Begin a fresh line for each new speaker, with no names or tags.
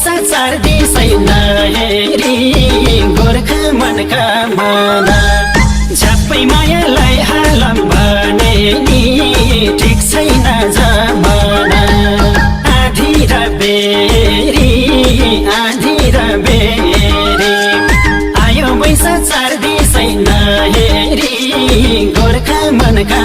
पैसा चार दिसै नहेरी गोर्खा मनका मना झ्याप्पै मायालाई हालम भने नि ठिक छैन जमाना आधी र बेरी आयो पैसा चार दिसै नहेरी गोर्खा मनका